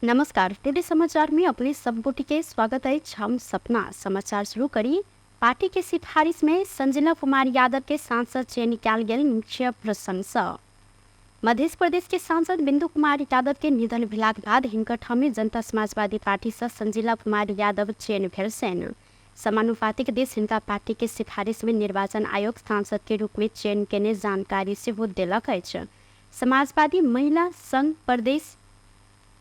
नमस्कार, टुडे समाचार में अपने सब गोटी के स्वागत है। हम सपना समाचार शुरू करी। पार्टी के सिफारिश में संजीला कुमार यादव के सांसद चयन कयल गेल मुख्य प्रशंसा। मध्य प्रदेश के सांसद बिंदु कुमार यादव के निधन भेलाक बाद हिनकर ठाम जनता समाजवादी पार्टी से संजीला कुमार यादव चयन भेल छनि। समानुपातिक देश हिनका पार्टी के सिफारिश में निर्वाचन आयोग सांसद के रूप में चयन केने जानकारी सेहो देलक अछि। समाजवादी महिला संघ प्रदेश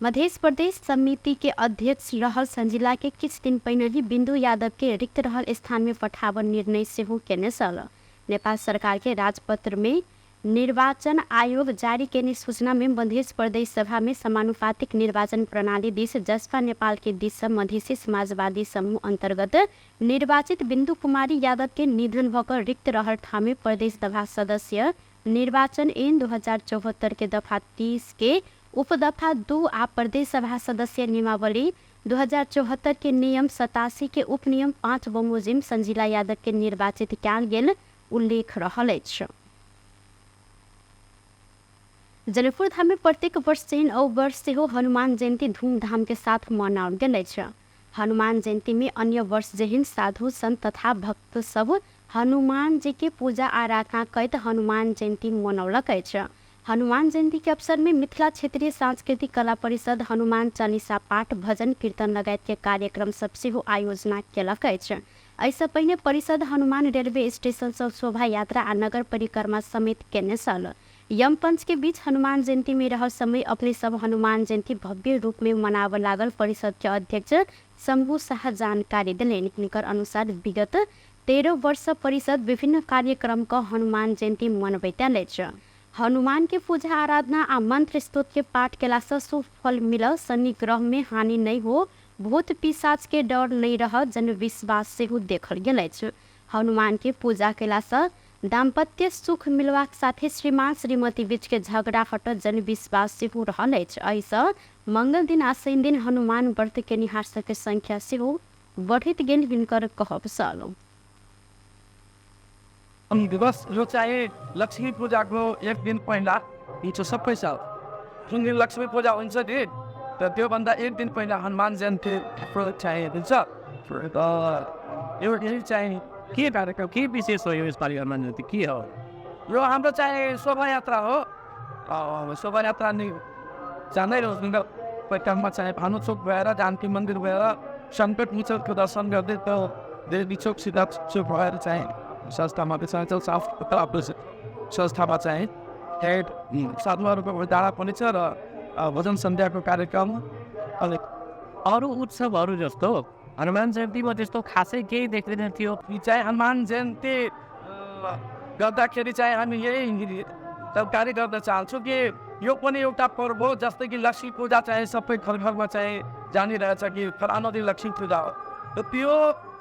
मध्य प्रदेश समिति के अध्यक्ष रहल संजीला के किछु दिन पहिने ही बिंदु यादव के रिक्त रहल स्थान में पठाबऽ निर्णय सेहो केने छल। नेपाल सरकार के राजपत्र में निर्वाचन आयोग जारी केने सूचना में मध्य प्रदेश सभा में समानुपातिक निर्वाचन प्रणाली दिस जसपा नेपाल के दिस से मधेसी समाजवादी समूह अंतर्गत निर्वाचित बिंदु कुमारी यादव के निधन भऽ कऽ रिक्त रहल ठाम प्रदेश सभा सदस्य निर्वाचन ऐन 2074 के दफा 30 के उपदफा 2 आ प्रदेश सभा सदस्य नियमावली 2074 के नियम 87 के उपनियम 5 बमोजिम संजीला यादव के निर्वाचित कयल गेल उल्लेख रहल अछि। जनकपुर धाम में प्रत्येक वर्ष चैन औ वर्ष सेहो हनुमान जयंती धूमधाम के साथ मनाओल गेल अछि। हनुमान जयंती में अन्य वर्ष जेहन साधु संत तथा भक्त सब हनुमान जी के पूजा आराधना करैत हनुमान जयंती मनौलक अछि। हनुमान जयंती के अवसर में मिथिला क्षेत्रीय सांस्कृतिक कला परिषद हनुमान चालीसा पाठ, भजन कीर्तन लगायत के कार्यक्रम सब सेहो आयोजना केलक अछि। एहिसँ पहिने परिषद हनुमान रेलवे स्टेशन सँ शोभा यात्रा आ नगर परिक्रमा समेत केने छल। यमपंच के बीच हनुमान जयंती में रहल समय अपने सब हनुमान जयंती भव्य रूप में मनाबऽ लागल परिषद के अध्यक्ष शंभू साह जानकारी देलनि। हिनकर अनुसार विगत 13 वर्ष सँ परिषद विभिन्न कार्यक्रम कऽ हनुमान जयंती मनबैत आयल अछि। हनुमान के पूजा आराधना आ मंत्र स्तोत्र के पाठ केला सँ शुभ फल मिलऽ, शनि ग्रह में हानि नहि हो, भूत पिशाच के डर नहि रहत जनविश्वास सेहो देखल गेल अछि। हनुमान के पूजा कयला सँ दाम्पत्य सुख मिलबाक साथे श्रीमान श्रीमती बीच के झगड़ा हटत जनविश्वास सेहो रहल अछि। एहि सँ मंगल दिन आ शनि दिन हनुमान व्रत केनिहार सबके संख्या सेहो बढ़ैत गेल हिनकर कहब छल। दिवस यो चाहिँ लक्ष्मी पूजाको एक दिन पहिला हुन्छ। सबै साल जुन दिन लक्ष्मी पूजा हुन्छ नि, त त्योभन्दा एक दिन पहिला हनुमान जयन्ती चाहिँ हुन्छ। र यो यही चाहिँ के कार्यक्रम के विशेष हो यो यसपालि हनुमान जयन्ती के हो? यो हाम्रो चाहिँ शोभायात्रा हो। शोभायात्रा नि जाँदै परिक्रमा चाहिँ भानुचोक भएर जानकी मन्दिर भएर सङ्कट मोचनको दर्शन गर्दै त्यो देवी चोक सिद्धार्थ चोक भएर चाहिँ संस्थामा संस्थामा चाहिँ साधुहरूको डाँडा पनि छ र भजन सन्ध्याको कार्यक्रम। अनि अरू उत्सवहरू जस्तो हनुमान जयन्तीमा त्यस्तो खासै केही देख्दैन थियो। चाहिँ हनुमान जयन्ती गर्दाखेरि चाहिँ हामी यही जानकारी गर्न चाहन्छौँ कि यो पनि एउटा पर्व हो। जस्तै कि लक्ष्मी पूजा चाहिँ सबै घर घरमा चाहिँ जानिरहेछ कि फलानु दिन लक्ष्मी पूजा हो, र त्यो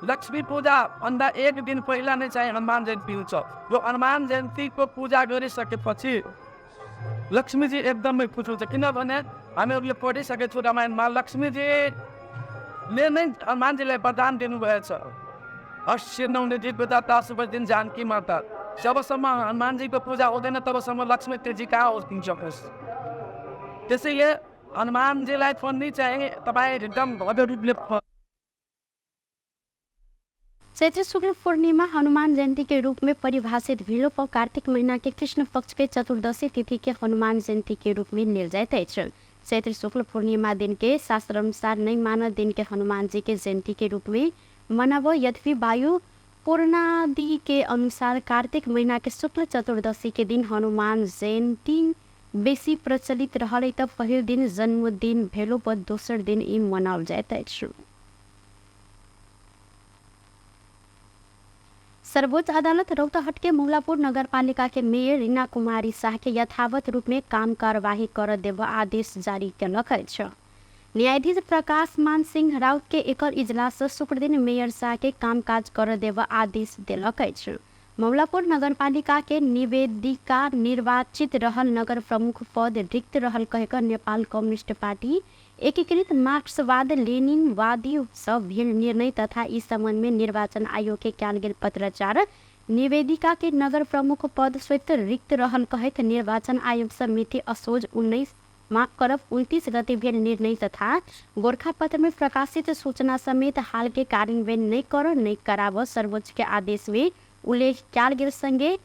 लक्ष्मी पूजा भन्दा एक दिन पहिला नै चाहिँ हनुमान जयन्ती हुन्छ। यो हनुमान जयन्तीको पूजा गरिसकेपछि लक्ष्मीजी एकदमै खुस हुन्छ, किनभने हामीहरूले पढिसकेको छौँ रामायणमा लक्ष्मीजीले नै हनुमानजीलाई वरदान दिनुभएछ, अश्य नौने दिव्यदाता शुभ दिन जानकी माता। जबसम्म हनुमानजीको पूजा हुँदैन तबसम्म लक्ष्मी तेजी कहाँ हुन्छ। त्यसैले हनुमानजीलाई पनि चाहिँ तपाईँ एकदम भव्य रूपले। चैत्र शुक्ल पूर्णिमा हनुमान जयंती के रूप में परिभाषित भेलो पर कार्तिक महीना के कृष्ण पक्ष के चतुर्दशी तिथि के हनुमान जयंती के रूप में लेल जाइत अछि। चैत्र शुक्ल पूर्णिमा दिन के शास्त्र अनुसार नहीं मानल दिन के हनुमान जी के जयंती के रूप में मनाब। यद्यपि वायु पूर्णादि के अनुसार कार्तिक महीना के शुक्ल चतुर्दशी के दिन हनुमान जयंती बेसी प्रचलित रहल त पहिल दिन जन्मदिन भेलो पर दोसर दिन ई मनाओल जाइत अछि। सर्वोच्च अदालत रौतहट के मौलापुर नगरपालिका के मेयर रीना कुमारी शाह के यथावत रूप में काम कार्यवाही कर देब आदेश जारी केलक अछि। न्यायाधीश प्रकाश मान सिंह राउत के एकर इजलास शुक्रदिन मेयर शाह के कामकाज कर देब आदेश देलक अछि। मौलापुर नगरपालिका के निवेदिका निर्वाचित रहल नगर प्रमुख पद रिक्त रहल कहिक नेपाल कम्युनिस्ट पार्टी एकीकृत मार्क्सवाद लेनिनवादी सब भेल निर्णय तथा ई संबंध में निर्वाचन आयोग के कयल गेल पत्राचार निवेदिका के नगर प्रमुख पद स्वतः रिक्त रहल कहैत निर्वाचन आयोग समिति असोज 19 माफ करब 29 गते भेल निर्णय तथा गोरखापत्र में प्रकाशित सूचना समेत हाल के कार्यान्वयन नहीं कर नहीं कराब सर्वोच्च के आदेश में उल्लेख कयल गेल संगे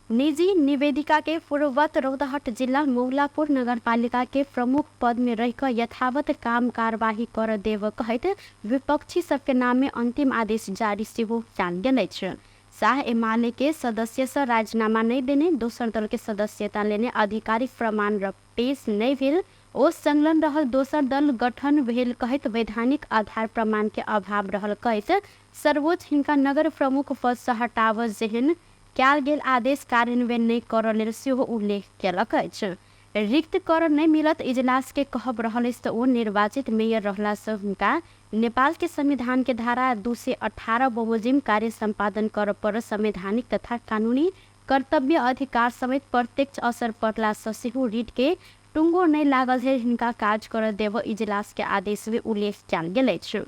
निजी निवेदिका के पूर्ववत रौतहट जिला मौलापुर नगरपालिका के प्रमुख पद में रहिक यथावत काम कार्यवाही कर देव कहैत विपक्षी सबके नाम में अंतिम आदेश जारी सेहो कयल गेल अछि। शाह एमाले के सदस्य से राजीनामा नहीं देने, दोसर दल के सदस्यता लेने आधिकारिक प्रमाण र पेश नहीं भेल ओ संलग्न रहल दोसर दल गठन भेल कहैत वैधानिक आधार प्रमाण के अभाव रहल कहैत सर्वोच्च हिनका नगर प्रमुख पद से हटाव जेहन कयल गेल आदेश कार्यान्वयन नहि करऽ लेल सेहो उल्लेख केलक अछि। रिक्त कर नहि मिलत इजलास के कहब रहल अछि तऽ ओ निर्वाचित मेयर रहला से हुनका नेपाल के संविधान के धारा 218 बमोजिम कार्य सम्पादन कर पर संवैधानिक तथा कानूनी कर्तव्य अधिकार समेत प्रत्यक्ष असर पड़ला से सेहो रिट के टुंगो नहि लागल है हिनका काज कर देव इजलास के आदेश में उल्लेख कयल गेल अछि।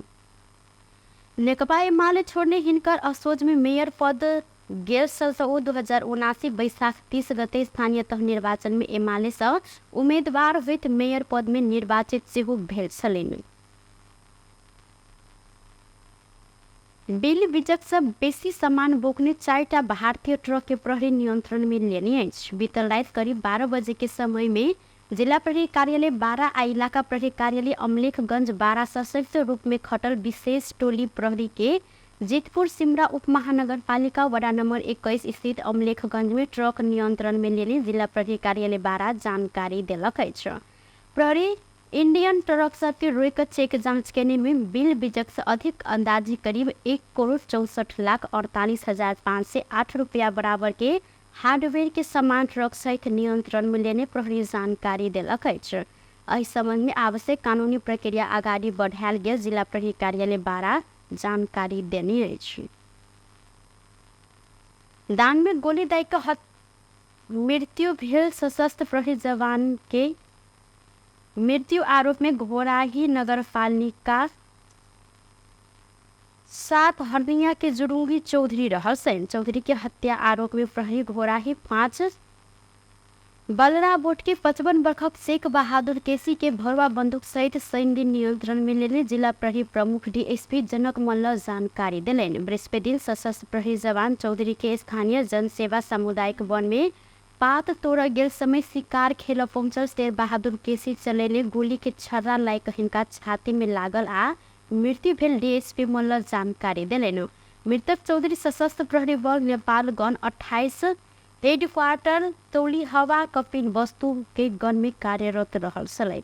नेकपा एमाले छोड़ने हिनकर असोज में मेयर पद गेल साल से ओ 2079 वैशाख 30 गते स्थानीय तह निर्वाचन में एमाले से उम्मीदवार होइत मेयर पद में निर्वाचित सेहो भेल छलनि। बिल बिजक से बेसी सामान बोक्ने 4टा भारतीय ट्रक के प्रहरी नियंत्रण में लेने अछि। बीतल रात करीब 12 बजे के समय में जिला प्रहरी कार्यालय 12 आ इलाका प्रहरी कार्यालय अमलेखगंज 12 सशक्त रूप में खटल विशेष टोली प्रहरी के जितपुर सिमरा उप महानगरपालिका वडा नंबर 21 स्थित अमलेखगंज में ट्रक नियंत्रण में लेने जिला प्रहरी कार्यालय 12 जानकारी देलक अछि। प्रहरी इंडियन ट्रक सबके रोक चेक जांच केने में बिल बिजक से अधिक अंदाजी करीब 1,64,48,508 रुपया बराबर के हार्डवेयर के सामान ट्रक सहित नियंत्रण में लेने प्रहरी जानकारी देलक अछि। एहि संबंध में आवश्यक कानूनी प्रक्रिया अगाडि बढ़ायल गेल जिला प्रहरी कार्यालय 12 जानकारी देने अछि। दान में गोली दाई के मृत्यु भेल सशस्त्र प्रहरी जवान के मृत्यु आरोप में घोराही नगरपालिका 7 हरदिया के जुरुंगी चौधरी रहल सैन चौधरी के हत्या आरोप में प्रहरी घोराही 5 बलरा बोट के 55 वर्षक शेख बहादुर केसी के भरुआ बंदूक सहित सैन्य नियंत्रण में लेने जिला प्रहरी प्रमुख डीएसपी जनक मल्ल जानकारी देलनि। बृहस्पति दिन सशस्त्र प्रहरी जवान चौधरी के स्थानीय जनसेवा सामुदायिक वन में पात तोड़ गेल समय शिकार खेल पहुंचल शेर बहादुर केसी चलेले गोली के छर्रा लाइक हिनका छाती में लागल आ मृत्यु भेल डीएसपी मल्ल जानकारी देलनि। मृतक चौधरी सशस्त्र प्रहरी बल नेपाल गण 28 हेड क्वार्टर तौली हवा कपिल वस्तु के गण में कार्यरत रहल छलै।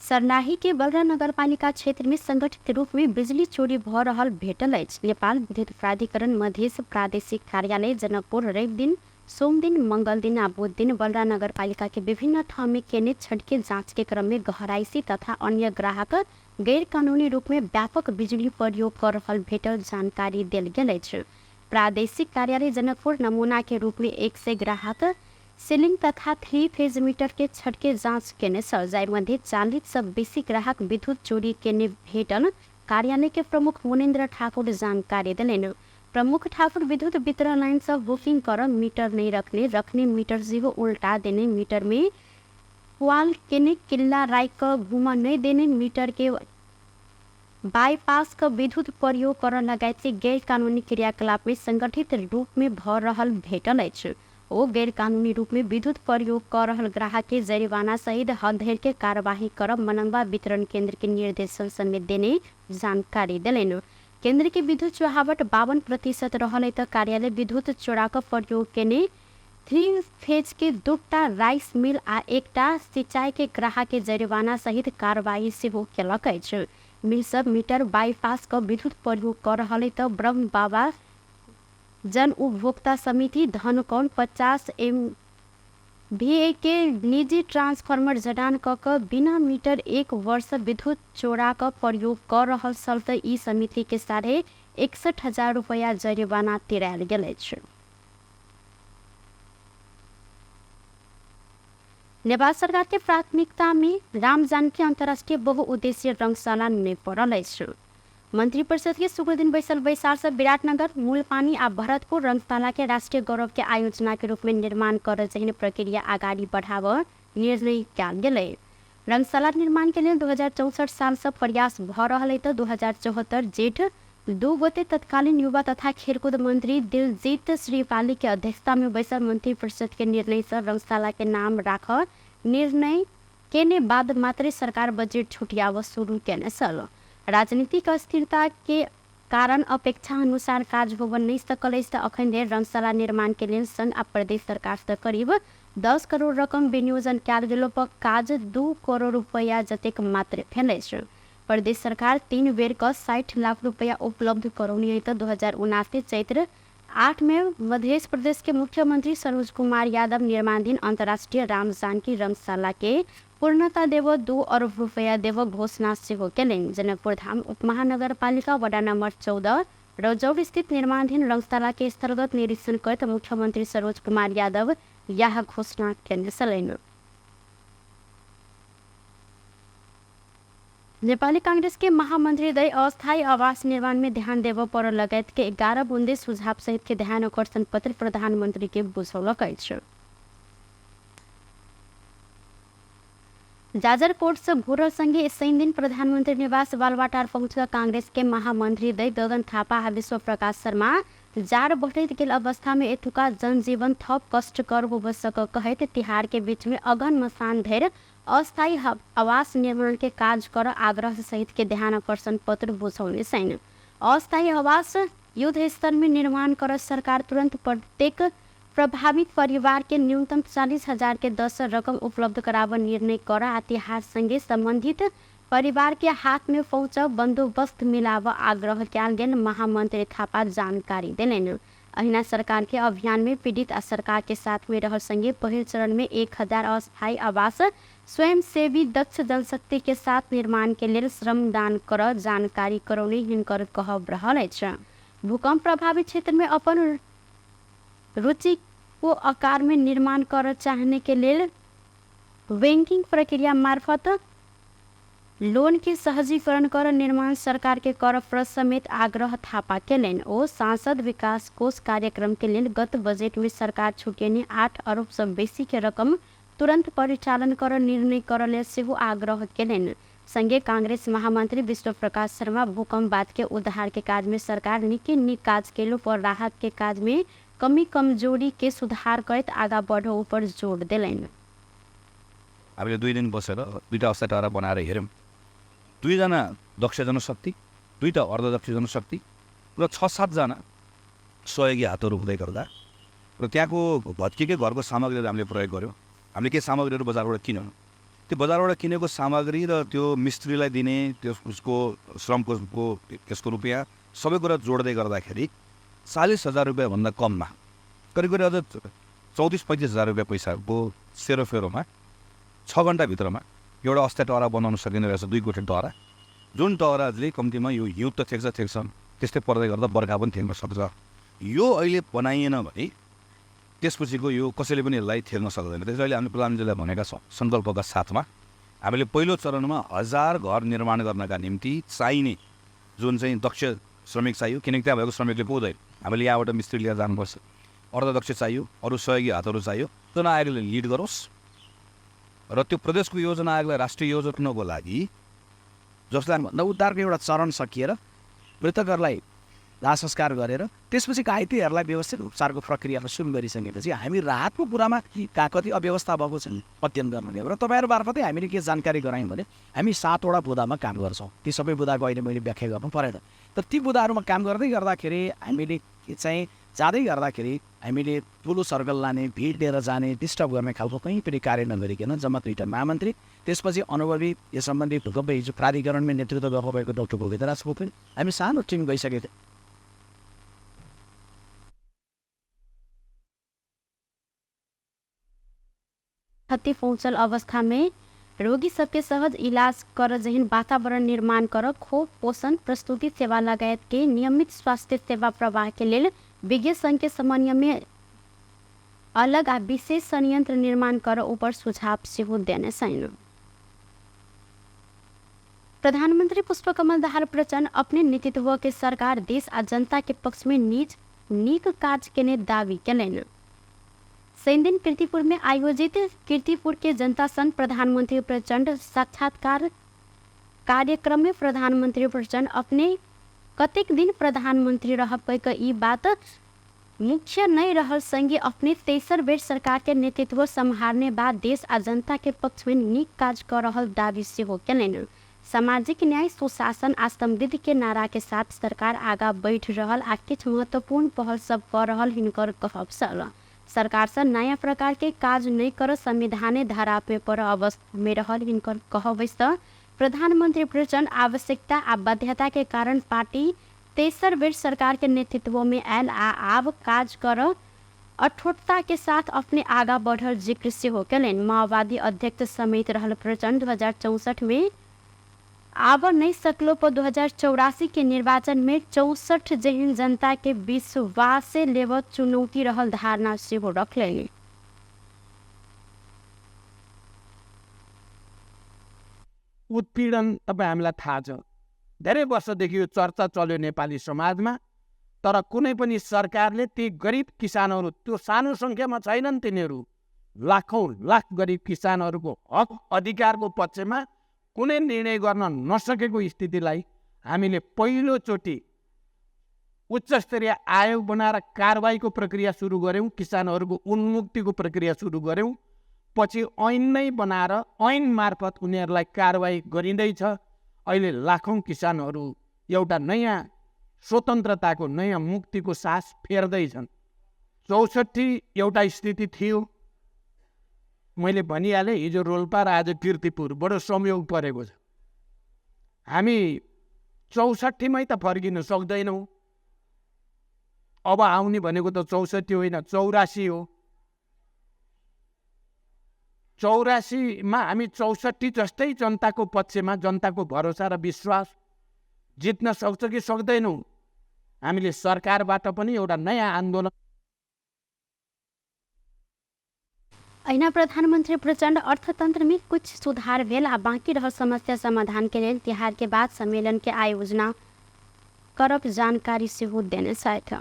सरनाही के बलरा नगरपालिका क्षेत्र में संगठित रूप में बिजली चोरी भ रहल भेटल अछि। नेपाल विद्युत प्राधिकरण मधेश प्रादेशिक कार्यालय जनकपुर रवि दिन, सोम दिन, मंगल दिन आ बुध दिन बलरा नगरपालिका के विभिन्न ठाउँ में केने छटके जाँच के क्रम में गहराइसी तथा अन्य ग्राहक गैर कानूनी रूप में व्यापक बिजली प्रयोग कर रहल भेटल जानकारी देल गेल अछि। प्रादेशिक कार्यालय जनकपुर नमूना के रूप में 100 ग्राहक सीलिंग तथा 3 फेज मीटर के छटके जाँच केने छल, जाहि मध्ये 40 से बेसी ग्राहक विद्युत चोरी केने भेटल कार्यालय के प्रमुख मुनेन्द्र ठाकुर जानकारी देलनि। प्रमुख ठाकुर विद्युत वितरण लाइन से बुकिंग कर मीटर नहीं रखने, रखने मीटर सेहो उल्टा देने, मीटर में पुआल केने किल्ला राख क घूम नहीं देने, मीटर के बाईपास क विद्युत प्रयोग कर लगायत के गैर कानूनी क्रियाकलाप में संगठित रूप में भ रहल भेटल अछि। ओ गैर कानूनी रूप में विद्युत प्रयोग कर रहल ग्राहक के जरिमाना सहित हद के कार्यवाही करब मनंबा वितरण केंद्र के निर्देशन समेत देने जानकारी देलनि। केंद्र के विद्युत चुहावट 52% रहल त कार्यालय विद्युत चोरा क प्रयोग केने 3 फेज के 2टा राइस मिल आ 1टा सिंचाई के ग्राहक के जरिमाना सहित कार्रवाई सेहो केलक अछि। मिल सब मीटर बाईपास क विद्युत प्रयोग कर रहल त ब्रह्म बाबा जन उपभोक्ता समिति धनकौल 50 MVA के निजी ट्रांसफार्मर जडान क क बिना मीटर 1 वर्ष विद्युत चोरा क प्रयोग कर रहल छल त ई समिति के 61,500 रुपैया जरिमाना तिरायल गेल अछि। नेपाल सरकार के प्राथमिकता में राम जानकी अंतर्राष्ट्रीय बहुउद्देशीय रंगशाला नै पड़ल अछि। मंत्री परिषद के शुक्र दिन बैसल बैसार से विराटनगर, मूलपानी आ भरतपुर रंगशाला के राष्ट्रीय गौरव के आयोजना के रूप में निर्माण कर जेहन प्रक्रिया अगाडि बढ़ाव निर्णय कयल गेलै। रंगशाला निर्माण के लेल 2064 साल से प्रयास भ रहल है त 2074 जेठ 2 गोते तत्कालीन युवा तथा खेलकूद मंत्री दिलजीत श्रीपाली के अध्यक्षता में बैसल मंत्री परिषद के निर्णय से रंगशाला के नाम राख निर्णय केने बाद मात्रै सरकार बजेट छुटियाव शुरू केने छल। राजनीतिक अस्थिरता के कारण अपेक्षा अनुसार काज होब नहि सकल अछि त अखन धरि रंगशाला निर्माण के लेल संघ आ प्रदेश सरकार से करीब 10 करोड़ रकम विनियोजन कयल गेलो पर काज 2 करोड़ रुपैया जतेक मात्र भेल अछि। प्रदेश सरकार 3 बेर क 60 लाख रुपैया उपलब्ध करौनी है त 2079 चैत्र 8 में मध्य प्रदेश के मुख्यमंत्री सरोज कुमार यादव निर्माणाधीन अंतर्राष्ट्रीय राम जानकी रंगशाला के पूर्णता देव 2 अरब रुपैया देव घोषणा सेहो केलनि। जनकपुर धाम उपमहानगरपालिका वडा नम्बर 14 रजौर स्थित निर्माणाधीन रंगशाला के स्थलगत निरीक्षण करैत मुख्यमंत्री सरोज कुमार यादव यह घोषणा केने छलनि। नेपाली कांग्रेस के महामंत्री दय अस्थायी आवास निर्माण में ध्यान देव पर लगायत के 11 बुंदे सुझाव सहित के ध्यान आकर्षण पत्र प्रधानमंत्री के बुझौलक अछि। जाजरकोट से घुरल संगे शनि दिन प्रधानमंत्री निवास बालवाटार पहुँचल कांग्रेस के महामंत्री दय गगन थापा आ विश्व प्रकाश शर्मा जाड़ बढ़ैत गेल अवस्था में एतुका जनजीवन थप कष्टकर होब सक कहैत तिहार के बीच में अगहन मसान धरि अस्थायी आवास निर्माण के काज कर आग्रह सहित के ध्यान आकर्षण पत्र बुझौने छनि। अस्थायी आवास युद्ध स्तर में निर्माण कर सरकार तुरंत प्रत्येक प्रभावित परिवार के न्यूनतम 40,000 के 10 रकम उपलब्ध कराब निर्णय कर आ तिहार संगे संबंधित परिवार के हाथ में पहुँच बंदोबस्त मिलाब आग्रह कयल गेल महामंत्री थापा जानकारी देलनि। अहिना सरकार के अभियान में पीड़ित आ सरकार के साथ में रहल संगे पहिल चरण में 1000 अस्थायी आवास स्वयंसेवी दक्ष जनशक्ति के साथ निर्माण के लेल श्रमदान कर जानकारी करौने हिनकर कहब रहल अछि। भूकंप प्रभावित क्षेत्र में अपन रुचि को आकार में निर्माण कर चाहने के लेल बैंकिंग प्रक्रिया मार्फत लोन के सहजीकरण कर निर्माण सरकार के कर समेत आग्रह थापा केलनि। ओ सांसद विकास कोष कार्यक्रम के लेल गत बजेट में सरकार छुटेने 8 अरब से बेसी के रकम तुरंत परिचालन कर निर्णय कर लेल सेहो आग्रह केलनि। संगे कांग्रेस महामंत्री विश्व प्रकाश शर्मा भूकंप बाद के उद्धार के काज में सरकार निके निक काज केलो पर राहत के काज में कमी कमजोरी के सुधार करैत आगा बढ़ो ऊपर जोड़ देलनि। हामीले 2 दिन बसेर दुईटा अवस्था टारा बनाएर हेऱ्यौँ। 2 जना दक्ष जनशक्ति, 2 अर्धदक्ष जनशक्ति र 6-7 जना सहयोगी हातहरू हुँदै गर्दा र त्यहाँको भत्किएकै घरको सामग्रीहरू हामीले प्रयोग गऱ्यौँ। हामीले के सामग्रीहरू बजारबाट किन्यौँ, त्यो बजारबाट किनेको सामग्री र त्यो मिस्त्रीलाई दिने त्यो उसको श्रमको त्यसको रुपियाँ सबै कुरा जोड्दै गर्दाखेरि 40,000 रुपियाँभन्दा कममा करिब करिब अझ 34-35 हजार रुपियाँ पैसाको सेरोफेरोमा 6 घन्टाभित्रमा एउटा अस्थायी टहरा बनाउन सकिँदो रहेछ। 2 कोठी टहरा, जुन टहराले कम्तीमा यो हिउँ त थेक्छ थेक्छ, त्यस्तै पर्दै गर्दा बर्खा पनि थेक्न सक्छ। यो अहिले बनाइएन भने त्यसपछिको यो कसैले पनि यसलाई थेक्न सक्दैन। त्यसैले अहिले हामीले प्रधानमन्त्रीलाई भनेका छौँ, सङ्कल्पका साथमा हामीले पहिलो चरणमा 1000 घर निर्माण गर्नका निम्ति चाहिने जुन चाहिँ दक्ष श्रमिक चाहियो, किनकि त्यहाँ भएको श्रमिकले पुग्दैन, हामीले यहाँबाट मिस्त्री लिएर जानुपर्छ, अर्धदक्ष चाहियो, अरू सहयोगी हातहरू चाहियो। योजना आयोगले लिड गरोस् र त्यो प्रदेशको योजना आयोगलाई राष्ट्रिय योजनाको लागि जसलाई भन्दा उद्धारको एउटा चरण सकिएर मृतकहरूलाई दाह संस्कार गरेर त्यसपछि घाइतेहरूलाई व्यवस्थित उपचारको प्रक्रियामा सुरु गरिसकेपछि हामी राहतको कुरामा कहाँ कति अव्यवस्था भएको छ अध्ययन गर्न गयौँ र तपाईँहरू मार्फतै हामीले के जानकारी गरायौँ भने हामी 7वटा बुदामा काम गर्छौँ। ती सबै बुदाको अहिले मैले व्याख्या गर्नु परेन, तर ती बुदाहरूमा काम गर्दै गर्दाखेरि हामीले चाहिँ जाँदै गर्दाखेरि हामीले ठुलो सर्कल लाने, भिड लिएर जाने, डिस्टर्ब गर्ने खालको कहीँ पनि कार्य नगरिकन जम्मा 2 महामन्त्री, त्यसपछि अनुभवी यस सम्बन्धी भूकम्प हिजो प्राधिकरणमा नेतृत्व गर्नुभएको डाक्टर भोगेन्द्र पोखरेल, हामी सानो टिम गइसकेको थियो। क्षति पहुँचल अवस्था में रोगी सबके सहज इलाज कर जहन वातावरण निर्माण कर खोप, पोषण, प्रस्तुति सेवा लगायत के नियमित स्वास्थ्य सेवा प्रवाह के लेल विज्ञ संघ के समन्वय में अलग आ विशेष संयंत्र निर्माण कर ऊपर सुझाव सेहो देने छनि। प्रधानमंत्री पुष्पकमल दाहाल प्रचण्ड अपने नेतृत्व के सरकार देश आ जनता के पक्ष में निज नीक काज केने दावी केलनि। शनिदिन कीर्तिपुर में आयोजित कीर्तिपुर के जनता संग प्रधानमंत्री प्रचण्ड साक्षात्कार कार्यक्रम में प्रधानमंत्री प्रचण्ड अपने कतेक दिन प्रधानमंत्री रहब कहि कऽ ई बात मुख्य नहीं रहल संगे अपने तेसर बेर सरकार के नेतृत्व सम्हारने बाद देश आ जनता के पक्ष में नीक काज कऽ रहल दावी सेहो केलनि। सामाजिक न्याय, सुशासन आ समृद्धि के नारा के साथ सरकार आगा बढ़ि रहल आ किछु महत्वपूर्ण पहल सब कऽ रहल हिनकर कहब छल। सरकार से नया प्रकार के काज नहीं कर संविधाने धारा पे पर अवस्था में रहल हिनकर कहब अछि। तऽ प्रधानमंत्री प्रचण्ड आवश्यकता आ बाध्यता के कारण पार्टी तेसर बेर सरकार के नेतृत्व में आयल आ आब काज कर अठोटता के साथ अपने आगा बढ़ल जिक्र सेहो केलनि। माओवादी अध्यक्ष समेत रहल प्रचण्ड 2064 में आब नहीं सकलो पर 2084 के निर्वाचन में 64 जेहन जनता के विश्वासे लेब चुनौती रहल धारणा सेहो रखलनि। उत्पीडन तपाईँ हामीलाई थाहा छ, धेरै वर्षदेखि यो चर्चा चल्यो नेपाली समाजमा, तर कुनै पनि सरकारले ती गरिब किसानहरू, त्यो सानो सङ्ख्यामा छैनन् तिनीहरू, लाखौँ लाख गरिब किसानहरूको हक अधिकारको पक्षमा कुनै निर्णय गर्न नसकेको स्थितिलाई हामीले पहिलोचोटि उच्चस्तरीय आयोग बनाएर कारबाहीको प्रक्रिया सुरु गऱ्यौँ, किसानहरूको उन्मुक्तिको प्रक्रिया सुरु गऱ्यौँ। पछि ऐन नै बनाएर ऐन मार्फत उनीहरूलाई कारबाही गरिँदैछ। अहिले लाखौँ किसानहरू एउटा नयाँ स्वतन्त्रताको, नयाँ मुक्तिको सास फेर्दैछन्। 64 एउटा स्थिति थियो, मैले भनिहालेँ, हिजो रोल्पा र आज किर्तिपुर, बडो संयोग परेको छ। हामी 64मै त फर्किन सक्दैनौँ। अब आउने भनेको त 64 होइन, 84 हो। 84मा हामी 64 जस्तै जनताको पक्षमा जनताको भरोसा र विश्वास जित्न सक्छ कि सक्दैनौँ? हामीले सरकारबाट पनि एउटा नयाँ आन्दोलन। अहिना प्रधानमंत्री प्रचण्ड अर्थतंत्र में कुछ सुधार भेल आ बाकी रहल समस्या समाधान के लेल तिहार के बाद सम्मेलन के आयोजना करब जानकारी सेहो देने छथि।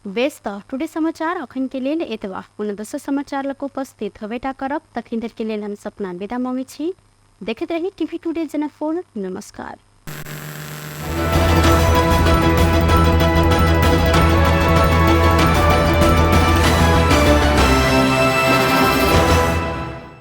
बेस त टुडे समाचार अखन के लेल एतबा। पुनः दोसर समाचार लग उपस्थित होबेटा करब, तखन धरि के लेल हम सपना विदा मांगै छी। देखैत रही टीवी टुडे जनकपुर। नमस्कार।